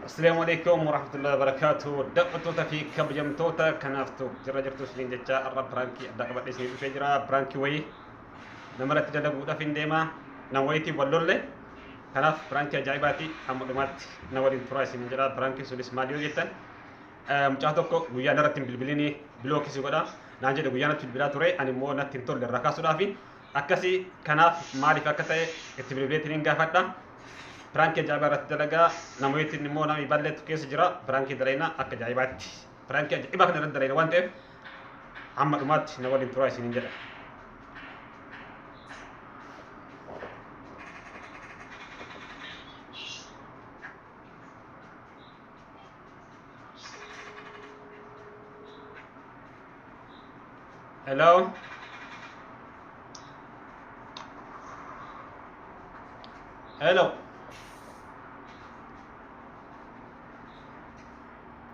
Assalaamu alaikum warahmatullahi wabarakatuh. Daawwattoota fi kabajamtoota kanaaftu jirra jirtu isiniin jecha har'a piraankii addaa qabadhee isinii dhufee jira. Piraankii wayii namarratti dalaguudhaaf hin deema. Nama wayiitiif wal lolle. Kanaaf piraankii ajaa'ibaati. Amma dhumaatti na waliin turaa isiniin jedha. Piraankiin sunis maal yoo jettan mucaa tokko guyyaa narratti hin bilbilinii block si godha. Naan jedhe guyyaa natti bilbilaa ture. Ani immoo natti hin tolle irraa kaasuudhaafi. Akkasii kanaaf maaliif akka ta'e itti bilbileetiin hin gaafadha. Piraankii ajaa'ibaa irratti dalagaa namootni immoo namni balleettu keessa jira. Piraankii dalaynaa akka ajaa'ibaatti. Piraankii ajaa'ibaa kana irratti dalayna waan ta'eef amma dhumaatti na waliin turaa isiniin jedha. Hello. Hello.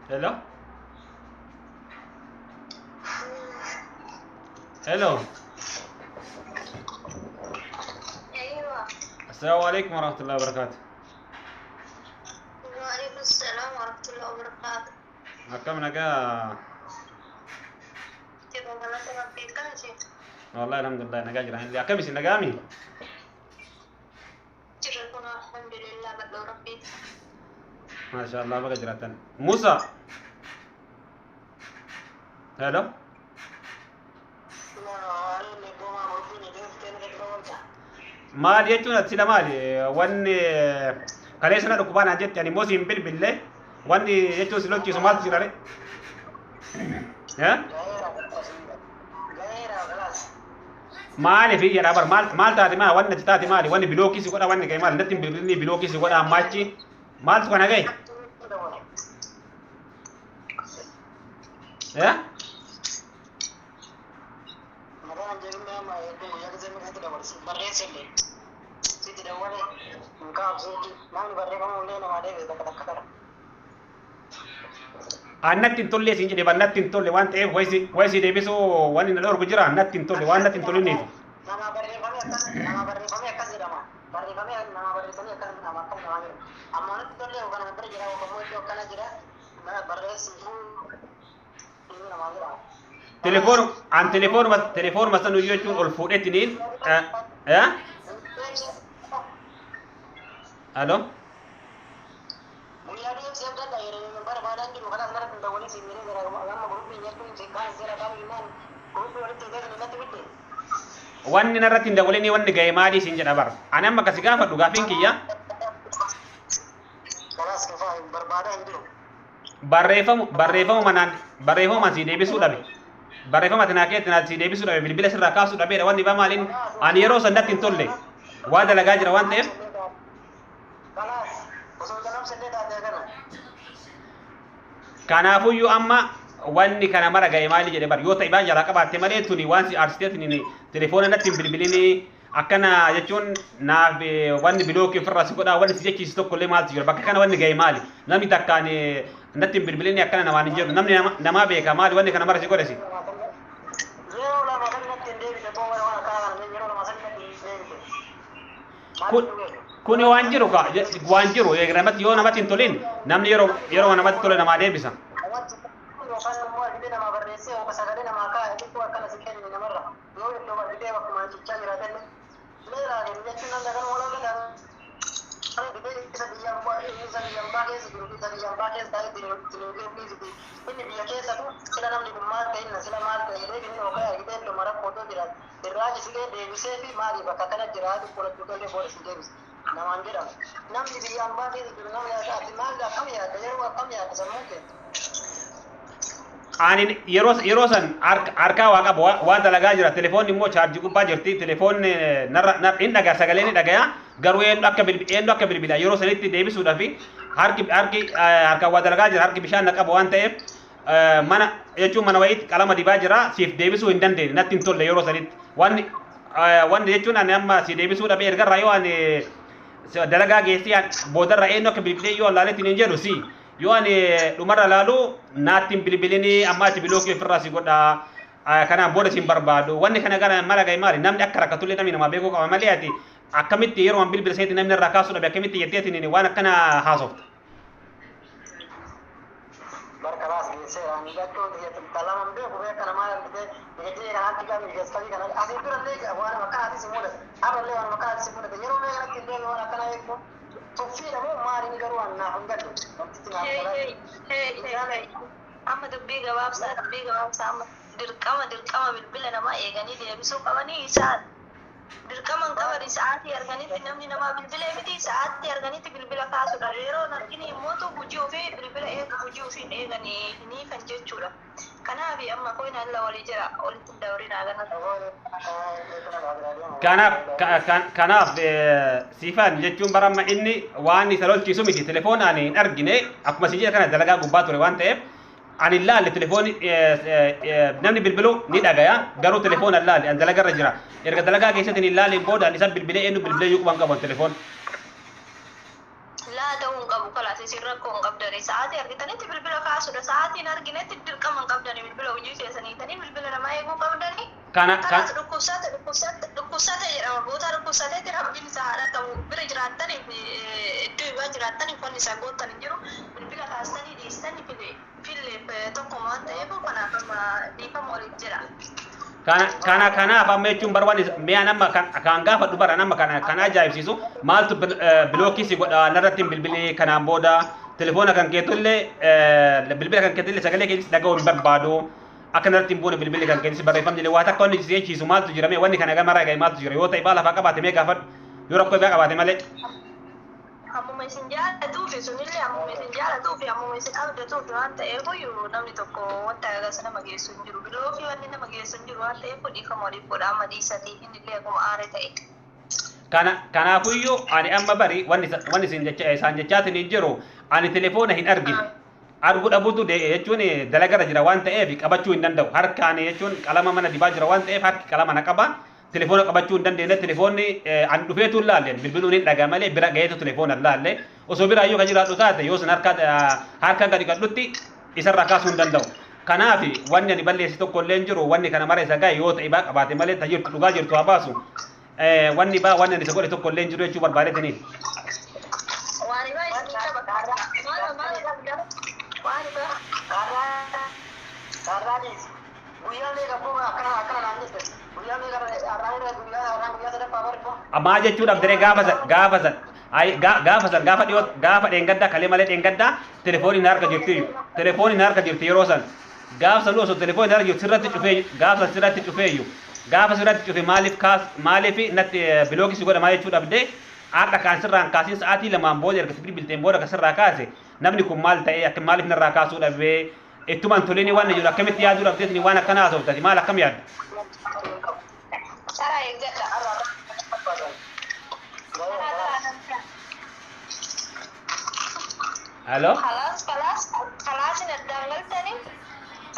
Hello. Hello. أيوة. السلام عليكم ورحمة الله وبركاته. وعليكم السلام ورحمة الله وبركاته. Akkam nagaa? Jirra galata Rabbii akkam isin? Wallahi alhamdulillah nagaa jira. Akkam isin nagaami? Jirra kun alhamdulillah badhoo Rabbiiti. Maasha Allah baga jiraatan. Musa. Hello. Maal jechuun ati sila maali? Wanni kaleessa na dhukkubaa naan jette ani immoo siin bilbille wanni jechuun si lolchiisu maaltu jira ree? Maaliif jedhaa bar maal maal taate maa wanni ati taate maali wanni block si godha wanni ga'e maali natti hin bilbilinii block si godha ammaachi maaltu kana ga'e? Eh? Annatti hin tolle siin jedhe bar natti hin tolle waan ta'eef wayi si deebisuu wanni na dhorku jira natti hin tolle waan natti hin toliniif. Nama barreeffamee akkas nama barreeffamee akkas jedhama. Barreeffamee nama barreeffamee akkas nama akkas namaa jedhama. Amma natti tolle yookaan nama bira jira yookaan immoo iddoo akkana jira barreessituu inni namaa jedhama. Telefoon an telefoonuma telefoonuma san jechuun ol fuudheetiniin eh? Alo? Guyyaa deemsee abdadha yeroo barbaadan jiru kanas natti hin dawwalin siin jedhee jira amma guruppiin jechuun kaan seera qabu jennaan guruppii walitti hidhee natti fidde. Wanni narratti hin dawwalinii wanni ga'e maalii siin jedha bar. Ani amma akkasi gaafadhu gaafiin kiyya. Kanaas kafaa barbaadaa hin jiru. Barreeffamu barreeffama naan barreeffama sii deebisuu dhabe. Barreeffama ati naa keetti naa sii deebisuu dhabe bilbila sirraa kaasuu dhabeedha wanni baa maaliin ani yeroo san natti hin tolle waa dalagaa jira waan ta'eef. Kanaas osoo jalamsa illee taatee kana. Kanaafuyyuu amma wanni kana mara ga'e maali jedhe bar yoo ta'e baan jalaa qabaatte malee tuni waan si aarsiteetiin telefoona natti hin bilbilinii akkana jechuun naaf wanni block ofirraa si godhaa wanni si jechiisu tokko illee maaltu jira bakka kana wanni ga'e maali namni takkaan natti hin bilbilinii akkana namaan hin jedhu namni namaa beeka maali wanni kana mara si godhe si. Yeroo lama san natti hin deebite boo waan akkana kana yeroo lama san natti hin deebite. Kuni waan jiru ka waan jiru namatti yoo namatti hin tolin namni yeroo yeroo namatti tole namaa deebisa. Yookaan immoo argitee namaa barreessee yookaan sagalee namaa kaa'e xiqqoo akkana si kenne namarra yoo iddoo argitee bakkuma cichaa jiraatellee leeraa kennu jechuun nan dagan wal argatan isa biyya isa biyya ambaa keessa jiru isa biyya ambaa keessa taa'ee inni biyya keessatu sila namni kun maal ta'e inna sila maal ta'e jedhee inni yookaan argitee iddoo mara footoo jiraatu irraa jisigee deebisee fi maali bakka kana jiraatu qoladhu galee booda si deebise namaan jedhamu namni biyya ambaa keessa jiru namni ati maal akkam yaadda yeroo akkam yaadda sammuu kee. Ani yeroo yeroo san harkaa waa qaba waa dalagaa jira telefoonni immoo chaarjii gubbaa jirti telefoonni narra hin dhagaa sagalee ni dhagaya garuu eenyu akka eenyu akka bilbila yeroo sanitti deebisuudhaaf harki harki harkaan waa dalagaa jira harki bishaan na qaba waan ta'eef mana jechuun mana wayiitti qalama dibaa jira siif deebisuu hin dandeenye natti hin tolle yeroo sanitti wanni wanni jechuun ani amma si deebisuu dhabee ergarraa yoo ani dalagaa geessee boodarra eenyu akka bilbilee yoo laaletti hin jedhu si yoo ani dhumarra laalu naatti hin bilbilinii amma ati block ofirraa si godha kanaan booda si hin barbaadu wanni kana gara mala ga'e maali namni akka rakkatullee namni namaa beekuu qaba malee ati akkamitti yeroo an bilbila seeti namni irraa kaasuu dhabe akkamitti jetteetiin waan akkana haasofta. Qalama beeku beeka namaa argitee biqiltii kanaatti kan geessanii kana asii durallee waan akkanaatis hin mul'atu. Har'allee waan akkanaatis hin mul'atu. Yeroo meeqa natti illee waan akkanaa eeggu tuffiidha moo maaliin garuu waan naaf hin galu. Wantichi naaf Hey, galaa. hey, hey, hey, hey. Amma dubbii gabaabsaa, dubbii gabaabsaa amma dirqama dirqama bilbila namaa eeganii deebisuu qabanii isaan dirqama hin qaban sa'aatii arganitti namni namaa bilbilee miti sa'aatii arganitti bilbila kaasudha. Yeroo argini immoo hojii ofii bilbila eegu hojii ofii hin eeganii ni kan jechuudha. Kanaaf amma koyin alla walii jira walitti hin dabarinaa ganna. Kanaaf kanaaf siifaan jechuun bara amma inni waan isa lolchiisu miti telefoon ani hin argine akkuma si jedhe kana dalagaa gubbaa ture waan ta'eef ani hin laalle telefooni namni bilbilu ni dhagaya garuu telefoon hin laalle ani dalagaa irra jira erga dalagaa keessatti hin laalleen booda ani isa bilbilee eenyu bilbilee iyyuu quban qabu telefoon. Laa ta'uu hin qabu kalaas isin rakkoo hin qabdani. Sa'aatii argitanitti bilbila kaasudha. Sa'aatii hin arginetti dirqama hin qabdani bilbila hojii keessaniitanii bilbila namaa eeguu qabdani. Kana kan Kalaas dhukkubsate dhukkubsate dhukkubsate jedhama. Boota dhukkubsateetti rabbiin isaa haadha qabu bira jiraattaniif iddoo ibaa jiraattaniif wanni isaa goottan hin jiru. Bilbila kaastanii dhiistanii file fille tokkuma waan ta'eef kanaaf amma dhiifama waliif jedha. Kana kana kanaaf amma jechuun bara waan mi'aan amma kan kan gaafadhu bara amma kana kan ajaa'ibsiisu maaltu bilookii si godha narratti hin bilbilee kanaan booda telefoona kan keetullee bilbila kan keetullee sagalee keetis dhaga'uu hin barbaadu akka narratti hin buune bilbilli kan keetis barreeffamni illee waa takka wanni si jechiisu maaltu jira mee wanni kana gama ragaa maaltu jira yoo ta'e baala lafaa qabaate mee gaafadhu yoo rakkoo biraa qabaate malee. Hammuma isin jaallatuufi sunillee hammuma isin jaallatuufi hammuma isin abdatuufi waan ta'eef iyyuu namni tokko wanta agas nama geessu hin jiru. Biloofi wanni nama geessu hin jiru waan ta'eef dhiifama waliif godha amma dhiisatii innillee akkuma aare ta'e. Kana kanaafuyyuu ani amma bari wanni wanni isin jecha isaan jechaatiin hin jiru ani telefoona hin argine. Arguu dhabuutu jechuun dalagarra jira waan ta'eef qabachuu hin danda'u. Harkaan jechuun qalama mana dibaa jira waan ta'eef harki qalama na qaba. Telefoona qabachuu hin dandeenye telefoonni ani dhufeetu hin laalle bilbiluun hin dhagaa malee bira gaheetu telefoona hin laalle osoo biraayyuu kan jiraadhu taate yoo san harka harka gadi gadhutti isarraa kaasuu hin danda'u. Kanaaf wanni ani balleessi tokko illee hin jiru wanni kana mara isa gahe yoo ta'e baa qabaate malee ta jirtu dhugaa jirtu haa baasu. Wanni baa wanni ani isa godhe tokko illee hin jiru jechuu barbaadeetini. Waan ibaa isin qaba. Maal maal qabda? Waan ibaa. Karraadhiis guyyaa meeqa booda akkana akkana naan jette guyyaa meeqa har'aan irra guyyaa har'aan guyyaa sadaffaa barfoo. Ammaa jechuudhaaf diree gaafa san gaafa san ay gaafa san gaafa dhiyoo gaafa dheengaddaa kalee malee dheengaddaa telefooniin harka jirti telefooniin harka jirti yeroo san gaafa san osoo telefooniin harka jirti sirratti cufee gaafa san sirratti cufeeyyu gaafa sirratti cufe maaliif kaas maaliif natti bilookii si godha maal jechuu dhabdee har'a kaan sirraan kaasiin sa'aatii lamaan booda erga si bilbilteen booda kan sirraa kaase namni kun maal ta'ee akka maaliif narraa kaasuu dhabee ittumaan tolini waan jiru akkamitti yaaduu dhabdeetini waan akkana haasoftati maal akkam yaaddu. Karaa eeggadha. Karaa karaa namta. Halo? Kalaas kalaas kalaasin addaan galtanii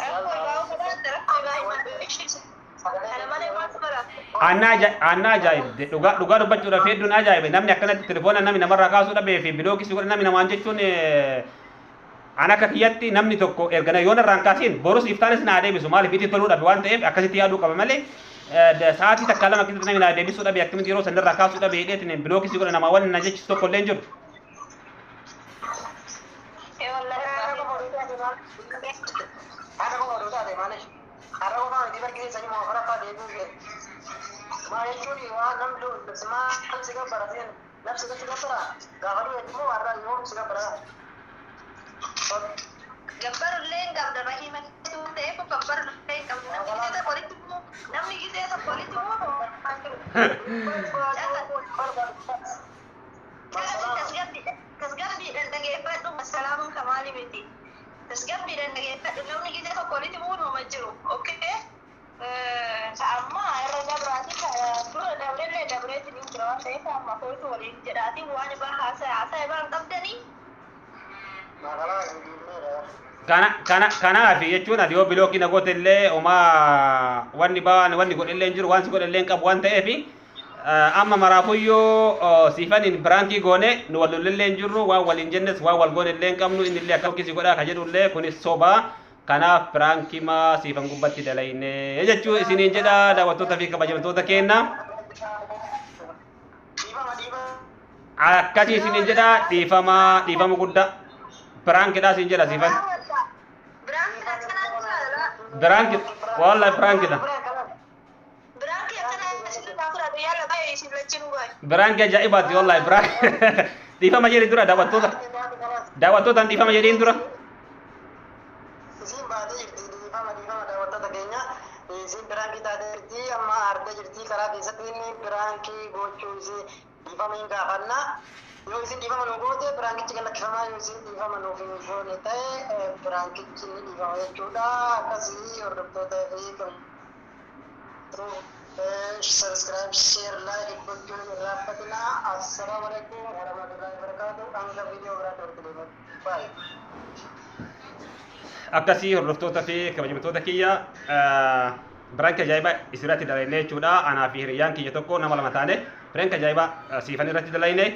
rakkoo ibaa godhatte rakkoo ibaa hin ishiisu. Kana malee maaltu bara? Anna ajaa'ibde dhugaa dhugaa dubbachuudhaaf hedduun ajaa'ibe namni akkanatti telefoona namni namarraa kaasuu dhabee fi bilookii si godha namni namaan jechuun an akka kiyyatti namni tokko erga na yoona irraan kaasiin borus iftaanis naa deebisu maaliif itti toluu dhabe waan ta'eef akkasitti yaaduu qaba malee sa'aatii takka lama keessatti namni naa deebisuu dhabe akkamitti yeroo sanarraa kaasuu dhabe hidheetiin bilookii si godha namaa waan na jechisu tokko illee hin jiru. Ee wallahi Har'a qofa oduu taate maaliif? Har'a qofa miti barkisee sanyii moo afuraffaa deebi'uu kee. Maal jechuun waan namni maal si gabbara seen nafsi si gabbara gaafa du'e immoo har'a yoom si gabbara. Gabbarullee hin qabda rahima waan ta'eef gabbarullee hin qabda namni gisee tokko walitti bu'u namni gisee tokko walitti bu'u tasgabbiidhaan dhageeffadhu masalaamuun kamaali miti tasgabbiidhaan dhageeffadhu namni gisee tokko walitti bu'u numa jiru okee amma irra dabraati dura dabrellee dabreetiin hin jira waan ta'eef amma kootu waliin jedhaatiin waan ibaa haasa'e haasa'e baan qabdanii. Kana kana kanaaf jechuun ati yoo bilookii na goote illee homaa wanni baan wanni godhe illee hin jiru waan si godhe illee hin qabu waan ta'eef amma maraafuyyuu siifaniin biraankii goone nu wal lollee hin jirru waan waliin jennes waan wal goone illee hin qabnu inni illee akka si godhaa ka jedhu illee kunis sobaa kanaaf biraankii maa siifan gubbatti dalayne jechuu isiniin jedha daawwattoota fi kabajamtoota keenya akkasii isiniin jedha dhiifama dhiifama guddaa biraankiidhaa isin jedha siifan. Biraankii akkanaa jira. Prank wallahi prankidha. Prankii akkanaa isin fudhatu yaala baay'ee isin lachinuu baay'ee. Prankii ajaa'ibaati wallahi prank. Dhiifama jedhi dura daawwattoota. Daawwattootaan dhiifama jedhiin dura. Isiin baatee jirti dhiifama dhiifama daawwattoota keenya. Isiin prankii taatee jirti amma argaa jirti karaa keessatti inni prankii gochuu isii dhiifama hin gaafanna. Yoo isin dhiifama nu goote prankichi kan lakkifamaa yoo isin dhiifama nuuf hin goone ta'e prankichi ni dhiifama jechuudha. Akkasii hordoftoota fi subscribe, share, like gochuun hin irraanfatina. Assalaamu alaikum warahmatullahi wabarakatuh. Hanga viidiyoo biraatti walitti deemnu. Bye. Akkasii hordoftoota fi kabajamtoota kiyya prank ajaa'ibaa isirratti dalagne jechuudha. Anaa fi hiriyyaan kiyya tokko nama lama taane prank ajaa'ibaa siifan irratti dalagne.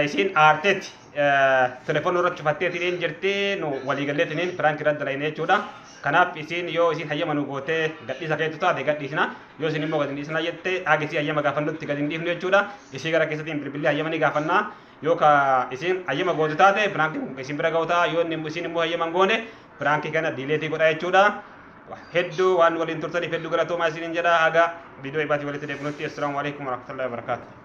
Isiin aarteetti telefoon irratti cufatteetiin jirti nu waliigalleetiin prank irratti dalagne jechuudha. Kanaaf isiin yoo isiin hayyama nu gootee gadhiisa keetu taate gadhiisna. Yoo isin immoo gad hin dhiisna jette haga isii hayyama gaafannutti gad hin dhiifnu jechuudha. Isii gara keessattiin bilbillee hayyama ni gaafannaa. Yoo ka isiin hayyama gootu taate prankiin isin bira ga'u ta'a. Yoo isiin immoo hayyama hin goone prankii kana delete godha jechuudha. Hedduu waan waliin turtaniif hedduu galatoomaa isiniin jedha. Haga viidiyoo ibaatii walitti deebinutti. Assalaamu alaikum warahmatullahi wabarakatuh.